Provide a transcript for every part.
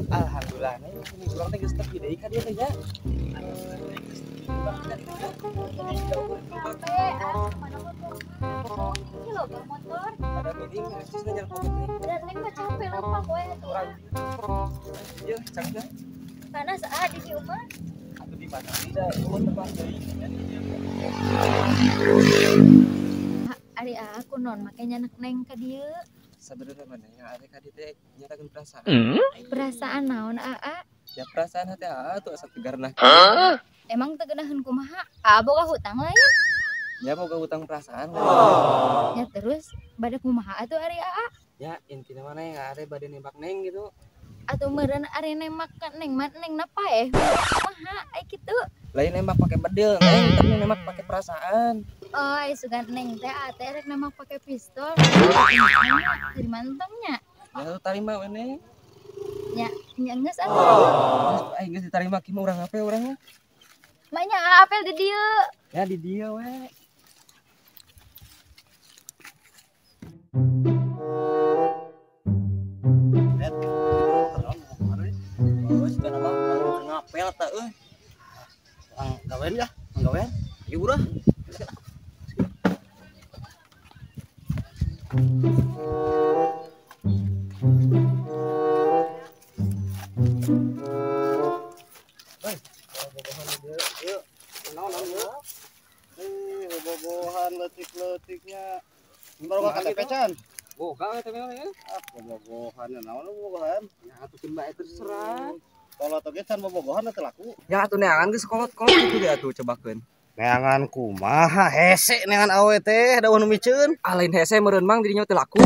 Alhamdulillah neng ini urang teh geus tepi deui ka dieu teh nya. Capek, ah, mana motor? Ini loh, bawa motor. Ada meeting harus nanya foto nih. Dan neng mah capek lupa gue tuh. Iya, cangga. Panas ah di rumah. Atau di mana? Tidak, rumah tempat deui. Ari aku non makanya anak neng ka dieu. Sebenarnya mana ya ari ka dieu teh nyatakeun perasaan. Perasaan naon aa? Ya perasaan hati aa tuh asa tegar nah. Emang teu geunaheun kumaha? Aa boga hutang lain? Ya boga hutang perasaan. Ya terus bade kumaha atuh ari aa? Ya intina mah neng ari bade nembak neng gitu. Atuh meureun ari nembak ka neng mah neng na paeh. Kumaha ai kitu? Lain nembak pakai bedil neng, tapi nembak pakai perasaan. Oh, ai sugan neng teh aa teh rek nembak pakai pistol. Dari mantengnya. Ya tuh tarima we neng. Nya, nya geus atuh. Geus ai geus ditarima kieu mah urang apa urang mah? Maknya aa apel di dieu. Ya di dieu we. Ngapel tak euy. Ang gawean ya, ang gawean. Ieu urang. Hei, bobogohan ieu, ieu. Naon naon ieu? Eh, bobogohan leutik-leutiknya. Baru ka KTP can. Boga KTP ya. Ah, bobogohan naon bobogohan? Ya atuh keun bae terserah. Kolot oge can bobogohan teu laku. Ya atuh neangan geus kolot-kolot kitu deh atuh cobakeun. Neangan kumaha hese neangan awe teh da nu miceun. Ah lain hese meureun mang dirinya teu laku.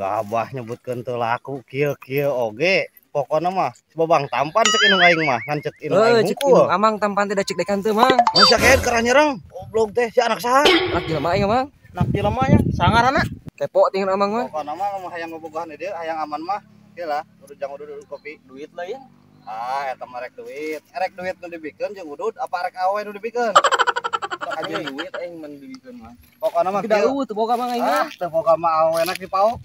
Gabah nyebutkeun teu laku kieu-kieu oge. Pokona mah babang tampan cek indung aing mah ngan cek indung aing hungkul. Cek indung amang tampan teh da cek dekan teu mang. Mun sakeun kerah nyereng goblok teh si anak saha? Anak jelema aing mang. Anak jelema nya sangarana. Kepo tinggal amang mah. Pokona mah mun hayang bobogohan di dieu hayang aman mah kieu lah kudu jang udud kopi duit lain. Ah, eta mah rek duit. Rek duit nu dibikeun jeung udud apa rek awe nu dibikeun? Aja duit aing mun dibikeun mah. Pokona mah kieu. Teu teu boga mah aing mah. Teu boga mah awe enak dipaok.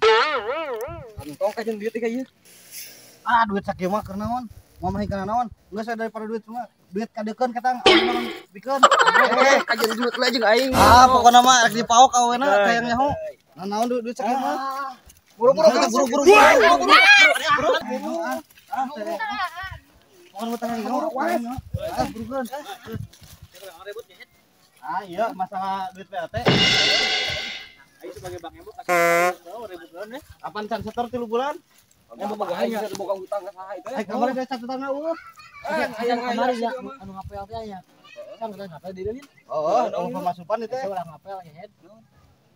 Kantong kajeun duit teh ka ieu. Ah, duit sakieu mah keur naon? Mau mah kana naon? Geus daripada duit mah duit kadeukeun ketang awe mah dibikeun. Eh, kajeun duit lah jeung aing. Ah, pokona mah rek dipaok awena teh hayang nyaho. Nah, naon duit sakieu mah? Buru-buru buru-buru buru-buru. Ah, ah iya masalah duit PLT. Aing sebagai Bang Ebo kasih ribut ya. Kapan can setor 3 bulan? Yang boga aing boga hutang ka saha itu. Ai kamari da catatna eueuh. Hayang kamari ya anu ngapel teh nya. Kan geus ngapel di dieu. Oh, pemasukan itu. Urang ngapel nyehed.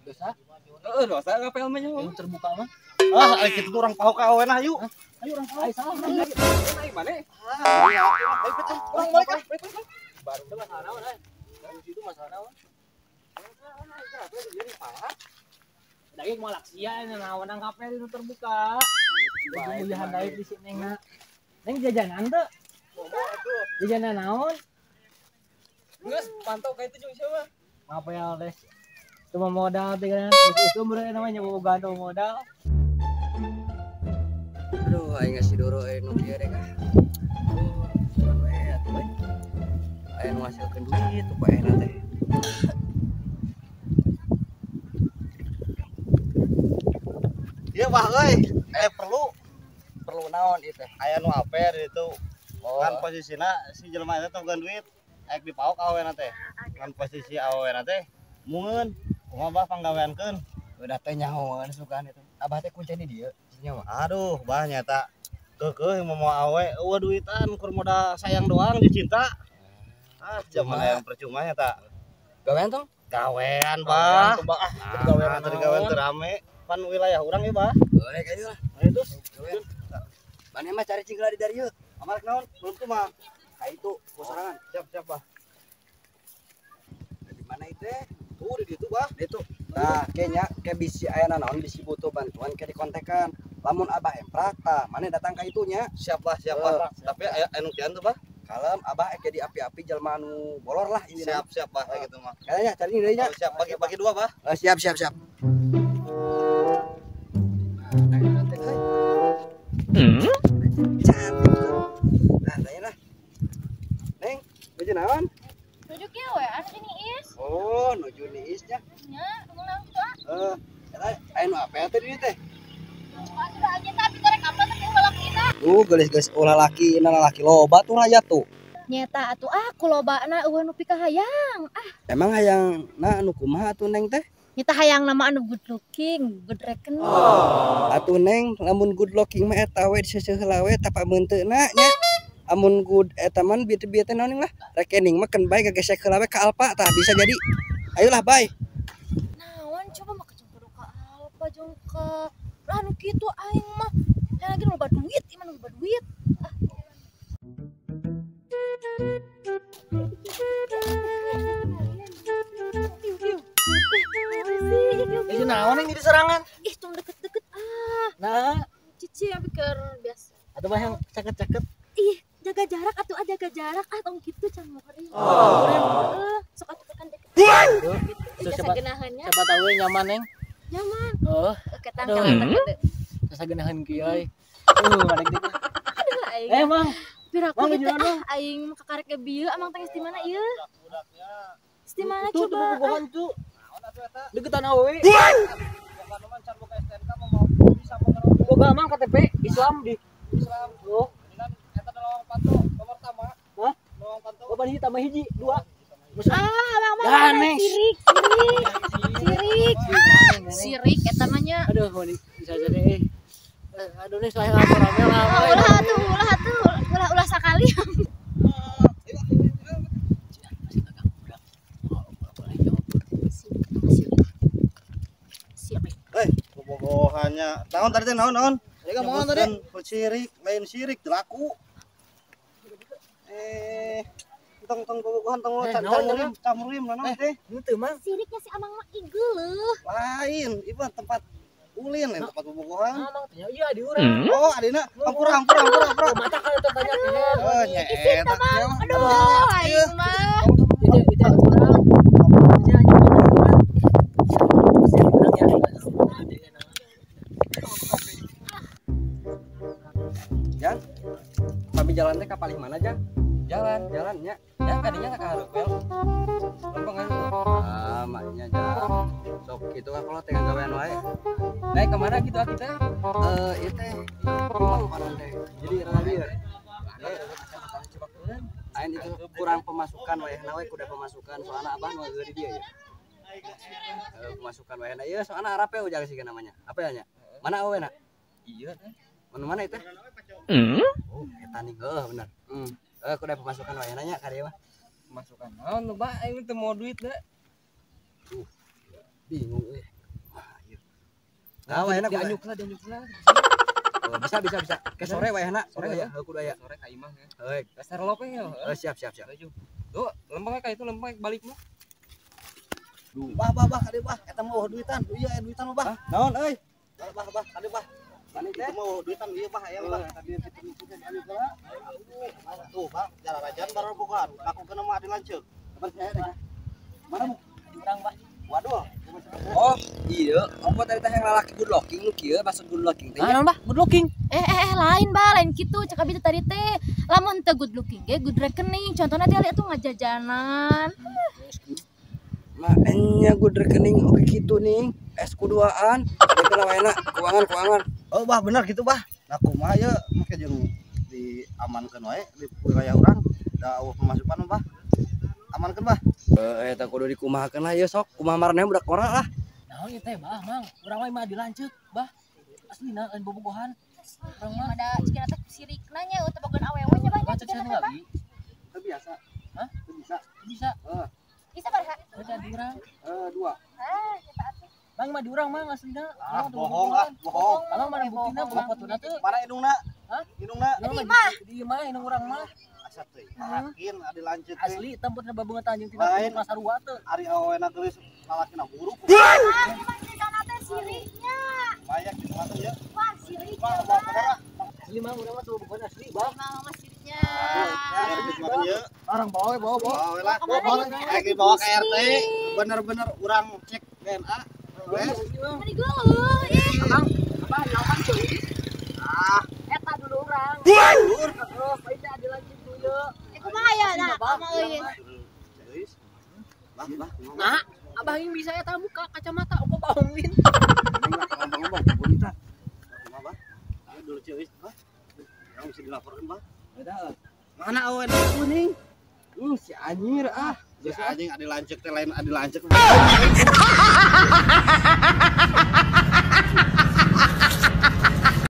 Dosa. Heeh, dosa ngapel mah nya. Terbuka mah. Ah, kitu urang paok ka awena ayo. Ayo urang paok. Salah. Aing mana? Ah, urang balik ah. Baru teh masalah naon euy. Itu masalah naon? Daging moal laksia naon ngapel itu terbuka. Mujahan daek di sini neng. Neng jajanan teu? Jajanan naon? Geus pantau ka itu jeung siapa? Ngapel teh. Cuma modal teh kan. Geus usum beureun namanya bobogohan modal. Aduh, aing ngasih doro euy nu kieu rek ah. Aduh, we atuh we. Aya nu ngasilkeun duit tuh poena teh. Ieu bah euy, perlu naon ieu teh? Aya nu aper itu. Kan posisina si jelema eta teh boga duit, aek dipaok awena teh. Kan posisi awena teh mungeun, kumaha bah panggaweankeun? Udah teh nyahoan sugan itu. Abah teh kuncen di dieu. Aduh, bah nyata keukeuh mau awe eueuh duitan kur modal sayang doang jeung cinta. Ah, zaman yang percuma nyata. Gawean tong? Gawean, bah. Ah, gawean gawean teu rame. Pan wilayah urang ieu, bah. Heuh, ka dieu lah. Ayo terus. Gawean. Maneh mah cari cingla di dieu. Amarek naon? Belum tuh mah. Ka itu, sorangan. Siap, siap, bah. Di mana itu? Tuh di ditu, bah. Di ditu. Nah, kayaknya kayak bisi aya naon bisi butuh bantuan kayak dikontekan. Lamun abah emprak tah, maneh datang ka itunya. Siap lah, siap lah. Tapi aya anu kian tuh, bah. Kalem abah jadi api-api jelema anu bolor lah ini. Siap, siap, bah kayak gitu mah. Kayaknya cari deui nya. Siap, bagi dua, bah. Siap, siap, siap. Cantik. Nuju naon? Nuju kieu we anu niis. Oh, nuju niis nya. Nya, naon kitu ah? Heeh. Eta aya nu apel teh di dieu teh? Atuh aja tapi korek apa teh lalakina. Geus-geus ulah laki, lalaki loba tuh raya tuh. Nyeta atuh ah ku lobana eueuh nu pikahayang. Ah. Emang hayangna anu kumaha atuh Neng teh? Nyeta hayang nama anu good looking, good rekening. Oh. Atuh Neng, lamun good looking mah eta we diseuseung heula we tapameunteuna nya. Amun good eta mah bieu-bieu teh naon lah. Rekening mah keun bae gagesek heula we ka Alfa tah bisa jadi. Ayolah bae. Naon coba mah kudu ka Alfa jeung ka anu kitu aing mah. Yang lagi loba duit, ieu mah loba duit. Ah. Itu naon yang jadi serangan? Ih, tong deket-deket ah. Nah, cici yang pikir biasa. Atau mah yang caket-caket. Ih, jaga jarak atuh ah, jaga jarak ah tong kitu can ngobrol. Oh. Sok atuh kan deket. Gitu. Siapa, siapa tahu nyaman, Neng. Nyaman. Oh. Ketang kana sagenahan kieu euy. Aduh, aing. Eh, Mang. Piraku kitu ah, aing mah kakarek ge bieu, amang teh geus di mana ieu? Geus di mana coba? Bobogohan tuh. Deketan awewe. Boga Mang KTP Islam di Islam. Oh, ini kan eta lawang pantu nomor pertama. Hah? Lawang pantu. Oh, ban hiji tambah hiji, dua. Ah, Mang mah sirik, sirik. Sirik. Sirik eta mah nya. Aduh, bisa jadi. Aduh nih saya lapor rame rame. Ulah atuh, ulah atuh, ulah ulah sakali. Eh, bobogohannya. Naon tadi teh naon naon? Tadi ngomong tadi sirik, lain sirik laku. Tong tong bobogohan tong camrim naon teh? Henteu Mang. Siriknya si Amang mah igeuleuh. Lain, ieu tempat ulin lain tempat bobogohan. Amang teh iya di urang. Oh, adina ampura ampura ampura ampura. Mata kalau tanya. Oh, nya eta. Aduh, aing mah. Itu urang. Jang, kami jalan teh ka palih mana, Jang? Jalan, jalan nya. Ya kadinya ka hareup wel. Lempeng kan? Ah, maknya Jang. Sok kitu kan kalau teh gawean wae. Naik ke mana gitu ah kita? Ieu teh rumah panon teh. Jadi rada lieur. Ain itu kurang pemasukan wayahna we kuda pemasukan soalna abah nu di dieu ya. Pemasukan wayahna ieu soalna Arab we ujang sih namanya. Apa ya nya? Mana awena? Iya teh. Mana itu? Oh, eta nih heuh bener. Kuda pemasukan wayahna nya ka dieu mah. Pemasukan naon lu, Pak? Aing teu mau duit da. Bingung euy. Wah, ieu. Nah, wayahna dianyukna dianyukna. Oh, bisa bisa bisa. Ke sore wayahna, sore ya, heuh kudu aya. Sore ka imah ya. Heuh, dasar lok ya. Heuh, siap siap siap. Tuh, lempeng ka itu lempeng balik mah. Bah bah bah kade bah, eta mah duitan. Iya duitan mah bah. Naon euy? Bah bah kade bah. Mana teh? Itu mah duitan ieu bah aya bah. Tadi kitu kitu dianyuk heula. Tuh bah, jarajan baru bogohan. Lakukeun mah adi lanceuk. Mana mu? Urang bah. Waduh. Oh, iya. Apa tadi teh yang lalaki good looking nu kieu maksud good looking teh? Naon bah, good looking. Lain bah, lain kitu cek abi teh tadi teh. Lamun teu good looking ge good rekening. Contohna dia lihat tuh ngajajanan. Makanya good rekening oke kitu nih. Es kuduaan, ada wayana keuangan keuangan. Oh bah bener gitu bah. Nah kumaha ye make jeung diamankeun wae di wilayah urang da eueuh pemasukan bah. Amankeun bah. Eta kudu dikumahakeun lah ieu sok. Kumaha maraneh budak ora lah. Naon ieu teh bah, Mang? Urang mah dilanceuk, bah. Aslina lain bobogohan. Urang mah ada cikina teh sirikna nya teu bogohan awewe nya banyak cikina teh bah. Teu biasa. Hah? Teu bisa. Bisa. Heeh. Bisa baraha? Bisa di urang. Dua. Ah, eta atuh. Mang mah di urang mang aslina. Ah, bohong ah, bohong. Abang mana buktina boga fotona teu? Mana indungna? Hah? Indungna? Di imah. Di imah indung urang mah. Asa teh yakin adi lanceuk teh. Asli tempatna babeungeut anjing tina pasarua teu. Ari awena geulis lalakina buruk. Ah, emang ceritana teh siriknya. Banyak gitu mah ya. Wah, sirik. Wah, bawa Asli mah urang mah tuh bukan asli, Bang. Mah mah siriknya. Orang bawa bawa bawa. Bawa lah. Dibawa ke RT, bener-bener urang cek DNA. Wes. Mani geuleuh ih. Abang, abang lawan cuy. Ah, eta dulu urang. Dulur. Heeh, bae teh adi lanjut dulu. Eh kumaha ya Nah, sama euy. Bah, bah. Nah, abah yang bisa eta muka kacamata kok bohongin. Ngomong-ngomong, bonita. Kumaha, Bah? Ayo dulu Ceuis, Bah. Urang bisa dilaporkeun, Bah. Beda. Mana awewe kuning? Si anjir ah. Si anjing adi lanceuk teh lain adi lanceuk.